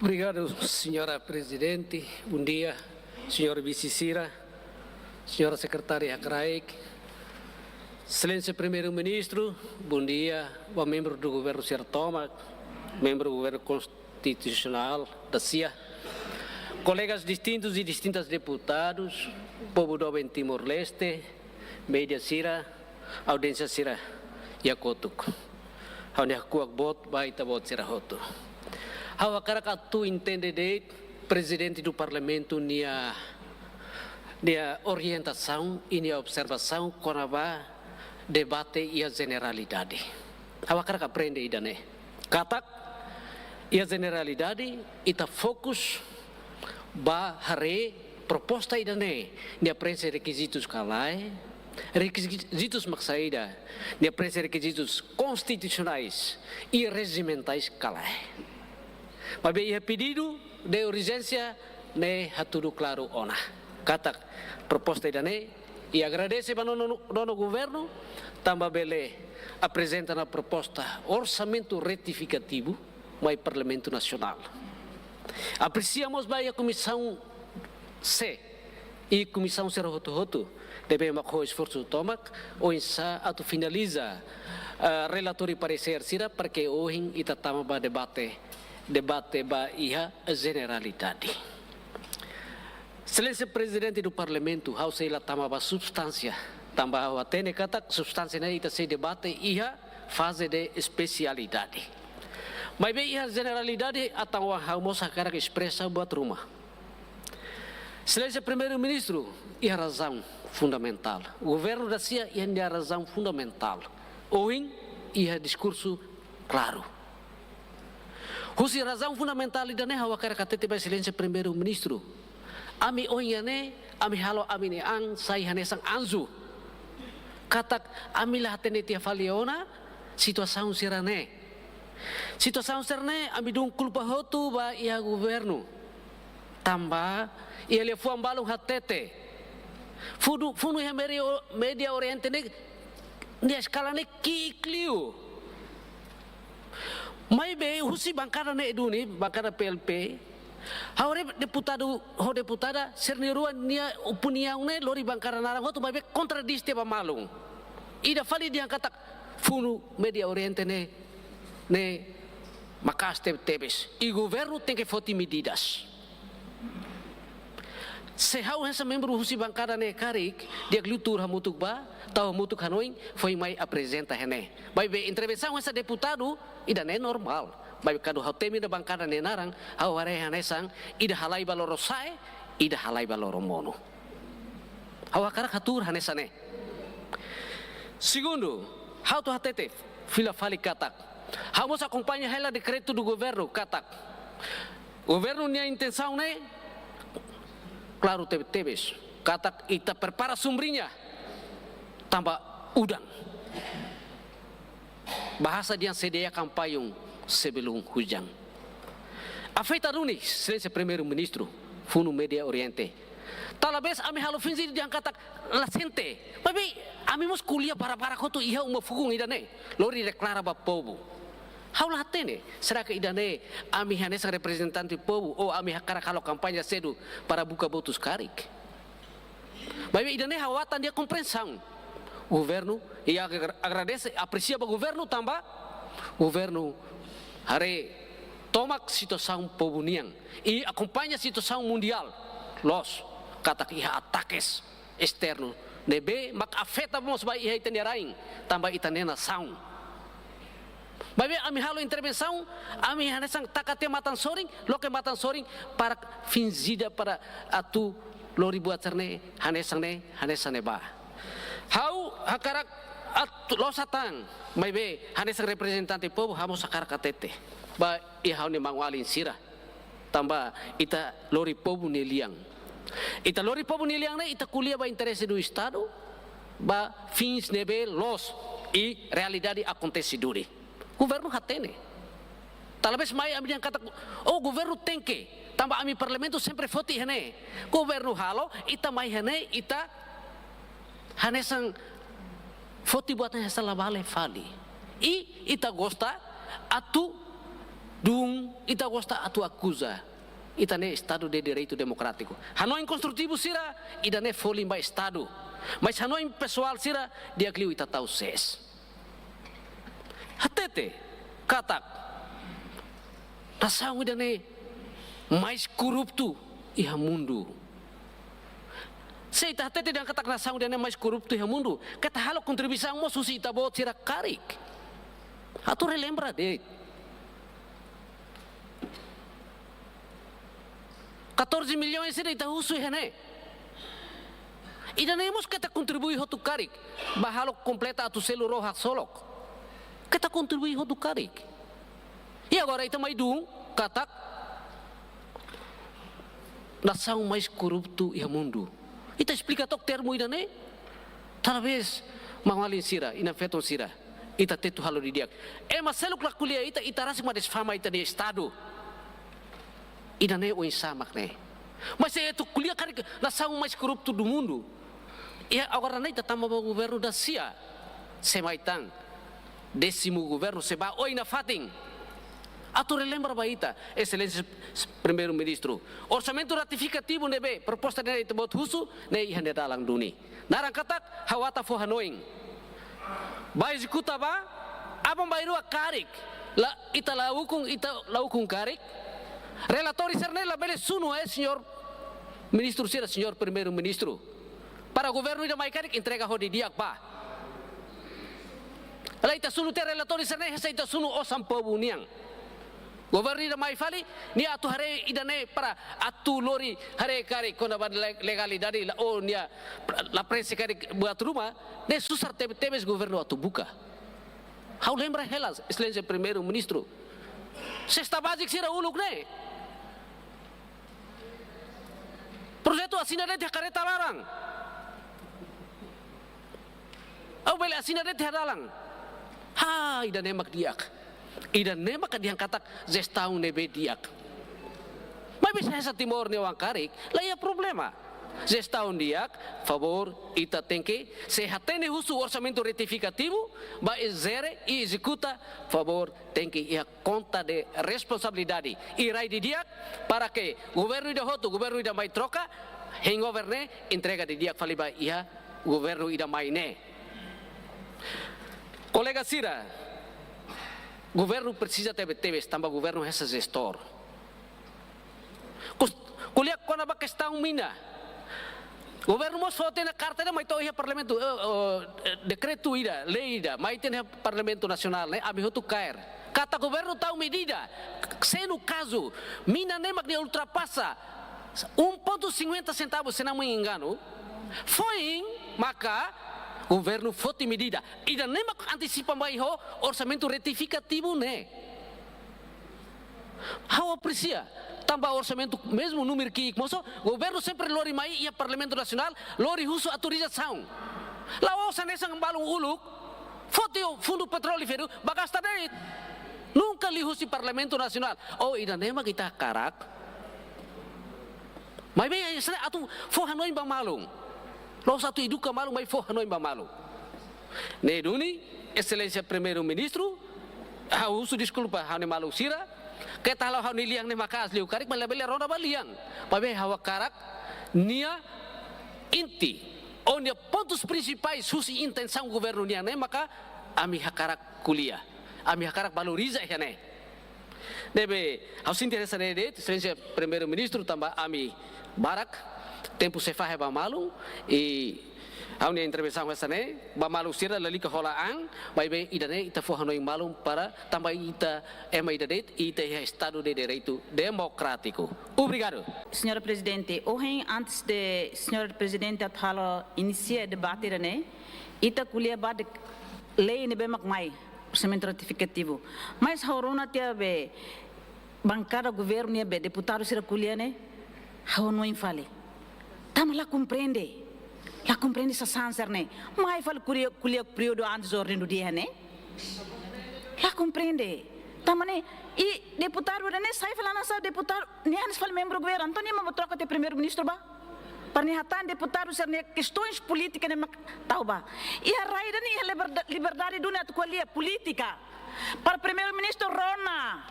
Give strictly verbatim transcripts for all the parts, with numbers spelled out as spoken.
Obrigadu, señora Prezidente. Bondia, señór vise sira, señora sekretária kraik, Exelénsia Primeiru-Ministru, bondia ba membru do governu sira tomak, membru governu konstitusionál da sia, kolegas distintus i distintas deputadus, povu doben Timor-Leste, média sira, audiénsia sira iha kotuk. Ha'u-nia hakuak boot ba ita-boot sira hotu. Ha'u hakarak atu entende de'it Prezidente do Parlamentu nia, nia orientasaun i nia observasaun kona-ba debate iha jeneralidade. Ha'u hakarak aprende ida-ne'e. Katak, iha jeneralidade, ita fokus ba haree proposta ida-ne'e nia preenxe rekizitus ka lae, rekizitus mak saida, nia preenxe rekizitus konstitusionais i rejimentais ka lae. Maibé iha pedidu de urjénsia ne'e hatudu klaru ona katak proposta ida-ne'e, i agradese ba nonu, nonu governu, tanba bele aprezenta ona proposta orsamentu retifikativu mai Parlamentu Nasionál. Apresia mós ba iha Komisaun C i komisaun sira hotu-hotu ne'ebé mak ho esforsu tomak oinsá atu finaliza, eh, relatóriu paresér sira para ke ohin ita tama ba debate, debate ba iha jeneralidade. Exelénsia Prezidente do Parlamentu, ha'u sei la tama ba substánsia, tanba ha'u hatene katak substánsia ne'e ita sei debate iha faze de espesialidade. Maibé iha jeneralidade, entaun ha'u mós hakarak espresa buat ruma. Exelénsia Primeiru-Ministru iha razaun fundamentál. Governu da sia iha nia razaun fundamentál. Ohin iha diskursu klaru. Husi razaun fundamentál ida-ne'e ha'u hakarak hatete ba Exelénsia Primeiru-Ministru. Ami ohin ne'e, ami halo ami-nia an sai hanesan anju. Katak ami la hatene tiha fali ona situasaun sira-ne'e. Situasaun sira-ne'e ami dun kulpa hotu ba iha governu. Tanba iha liafuan balun hatete. Funu, funu iha média, média Oriente ne'e, nia eskala ne'e ki'ik liu. Maibé husi bankada ne'e duni, bankada P L P, ha'u haree deputadu ho deputada sira na'in-rua nia opiniaun ne'e lori bankada naran hotu maibé kontradiste ba malu. Ida fali dehan katak funu média Oriente ne'e, ne'e maka'as tebetebes. I governu tenke foti medidas. Se ha'u hanesan membru husi bankada ne'e karik, di'ak liu tuur hamutuk bá, tau hamutuk hanoin, foin mai aprezenta iha ne'e. Maibé intervensaun hanesan deputadu, ida-ne'e normál. Maibé kuandu ha'u temi ona bankada nia naran, ha'u haree hanesan, ida halai ba lorosa'e, ida halai ba loromonu. Ha'u hakarak hatuur hanesan ne'e. Segundu, ha'u atu hatete fila fali katak. Ha'u mós akompaña hela dekretu do governu katak. Governu nia intensaun ne'e klaru tebetebes. Katak ita prepara sombriña tanba udan. Bahasa dehan sedia kampayung sebelum hujan. Afeta duni, Exelénsia Primeiru-Ministru, funu média Oriente. Talabes ami halo finje dehan katak la sente. Maibé ami mós ko'alia barak-barak hotu iha uma fukun ida-ne'e. Lori deklara ba povu. Ha'u la hatene, será ke ida-ne'e ami hanesan reprezentante povu ou ami hakarak halo kampaña sedu para buka votus karik? Maibé ida-ne'e ha'u hatán nia kompreensaun. Governu, i agra-, agradese, apresia ba governu tanba governu haree tomak situasaun povu nian. I akompaña situasaun mundiál. Loos, katak iha atakes esternu ne'ebé mak afeta mós ba iha ita-nia rain, tanba ita-nia nasaun. Maibé ami halo intervensaun, ami hanesan taka tiha matan sorin, loke matan sorin para finjida para atu lori buat sira-ne'e, hanesan ne'e, hanesan ne'ebá. Ha'u hakarak atu loos hatán, maibé hanesan reprezentante povu, ha'u mós hakarak hatete ba iha ha'u-nia maun-alin sira. Tanba ita lori povu nia lian. Ita lori povu nia lian ne'e ita ko'alia ba interese do Estadu, ba fins ne'ebé loos i realidade akontese duni. Governu hatene. Talabes mai ami dehan katak, oh, governu tenke, tanba ami Parlamentu sempre foti iha ne'e. Governu halo, ita mai iha ne'e, ita hanesan foti buat hanesan la vale fali. I ita gosta atu Dun, ita gosta atu akuza ita-nia Estadu de Direitu Demokrátiku. Hanoin konstrutivu sira, ida-ne'e folin ba Estadu. Mas hanoin pesoál sira, di'ak liu ita tau sees. Hatete katak nasaun ida-ne'e mais korruptu iha mundu. Se ita hatete dehan katak nasaun ida-ne'e mais korruptu iha mundu, keta halo kontribuisaun mós husi ita-boot sira karik. Atu relembra de'it. Catorze milhões sira ita husu iha ne'e. Ida-ne'e mós keta kontribui hotu karik ba halo kompleta atu selu rohan solok. Keta kontribui hotu karik. I agora ita mai dun katak nasaun mais korruptu iha mundu. Ita esplika took termu ida-ne'e? Talvés maun-alin sira, inan-feton sira, ita tetu halo didi'ak. Ema seluk la ko'alia ita, ita rasik mak desfama ita-nia Estadu. Ida-ne'e oinsá mak ne'e? Mas se ita ko'alia karik nasaun mais korruptu do mundo, i agora ne'e ita tama ba governu dasia, se mai tan décimo governu, se ba oin nafatin. Atu relembra ba ita, Exelénsia Primeiru-Ministru, orsamentu retifikativu ne'ebé proposta ne'e ita-boot husu, ne'e iha nia dalan duni. Naran katak, ha'u ata fó hanoin. Ba ezekuta ba, aban-bainrua karik, la, ita la ukun, ita la ukun karik. Relatóriu sira-ne'e labele sunu, eh, señór ministru sira, señór Primeiru-Ministru. Para governu ida mai karik entrega ho didi'ak ba. Lae, ita sunu tiha relatóriu sira-ne'e, hanesan ita sunu osan povu nian. Governu ida mai fali, nia atu haree ida-ne'e para atu lori haree karik kona-ba le-, legalidade la, ou nia la preenxe karik buat ruma, ne'e susar tebe-, tebes governu atu buka. Ha'u lembra hela, Exelénsia Primeiru-Ministru. Sesta bázika sira uluk ne'e. Projetu asina de'it iha kareta laran. Ou bele asina de'it iha dalan. Ha, ida-ne'e mak di'ak. Ida-ne'e mak dehan katak jestaun ne'ebé di'ak. Maibé se hanesan Timor nia oan karik, la iha problema. Jestaun di'ak, favór, ita tenke, se hatene husu orsamentu retifikativu, ba ezere i ezekuta, favór, tenke iha konta de responsabilidade. I rai didi'ak para ke governu ida hotu, governu ida mai troka, handover ne'e, entrega didi'ak fali ba iha governu ida mai ne'e. Kolega sira, governu presiza tebe-tebes, tanba governu hanesan jestór. Kus-, ko'alia kona-ba kestaun mina. Governu mós foti ona karta ida mai to'o iha Parlamentu, eh, eh, dekretu ida, lei ida, mai to'o iha Parlamentu Nasionál, ne'e, ami hotu kaer. Katak governu tau medida, se no kazu, mina ne'e mak nia ultrapasa um ponto cinquenta centavos, se não me engano, foin maka governu foti medida. Ida-ne'e mak antesipa mai ho orsamentu retifikativu ne'e. Ha'u apresia, tanba orsamentu mezmu númeru ki'ik mosu, governu sempre lori mai iha Parlamentu Nasionál, lori husu autorizasaun. La'ós hanesan balun uluk, foti fundu petrolíferu, ba gasta de'it. Nunka liuhusi Parlamentu Nasionál. Oh, ida-ne'e mak ita hakarak. Maibé, ida-ne'e atu fó hanoin ba malu. La'ós atu eduka malu, maibé fó hanoin ba malu. Ne'e duni, Exelénsia Primeiru-Ministru, ha'u husu deskulpa ha'u-nia maluk sira, keta halo ha'u-nia lian ne'e maka'as liu karik, maibé labele rona ba lian. Maibé ha'u hakarak nia inti, ou nia pontus prinsipais husi intensaun governu nian ne'e maka ami hakarak ko'alia. Ami hakarak valoriza iha ne'e. Ne'ebé, ha'u sente hanesan ne'e de'it, Exelénsia Primeiru-Ministru, tanba ami barak, tempu sei fahe ba malu, i ha'u-nia intervensaun hanesan ne'e, ba malu sira lalika hola an, maibé ida-ne'e ita fó hanoin malu para tanba ita ema ida de'it, ita iha Estadu de Direitu Demokrátiku. Obrigadu. Señora Prezidente, ohin antes de Señora Prezidente atu halo inisia debate ida-ne'e, ita ko'alia ba de lei ne'ebé mak mai, orsamentu retifikativu. Mas ha'u rona tiha be bankada governu nian be deputadu sira ko'alia ne'e, ha'u hanoin fali. Tanba la komprende. La komprende sasán sira-ne'e. Mai fali ko'alia, ko'alia períodu antes ordem do dia ne'e. La komprende. Tanba ne'e, i deputadu ida-ne'e sai fali hanesan deputadu, nia hanesan fali membru governu. Entaun nia mak troka tiha Primeiru-Ministru ba. Para nia hatán deputadu sira-nia kestaun polítika ne'e mak tau ba. Iha rai ida-ne'e iha liberda-, liberdade duni atu ko'alia polítika. Para Primeiru-Ministru rona,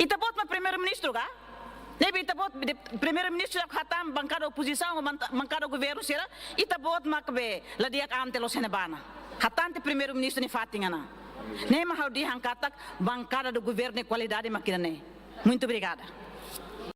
Ita-boot mak Primeiru-Ministru ka? Ne'ebé ita-boot de Primeiru-Ministru hatán bankada opozisaun, ban-, bankada governu sira, ita-boot mak be la di'ak an tiha loos iha ne'ebá ona. Hatán tiha Primeiru-Ministru nia fatin ona. Ne'e mak ha'u dehan katak bankada do governu nia kualidade mak ida-ne'e. Muito obrigada.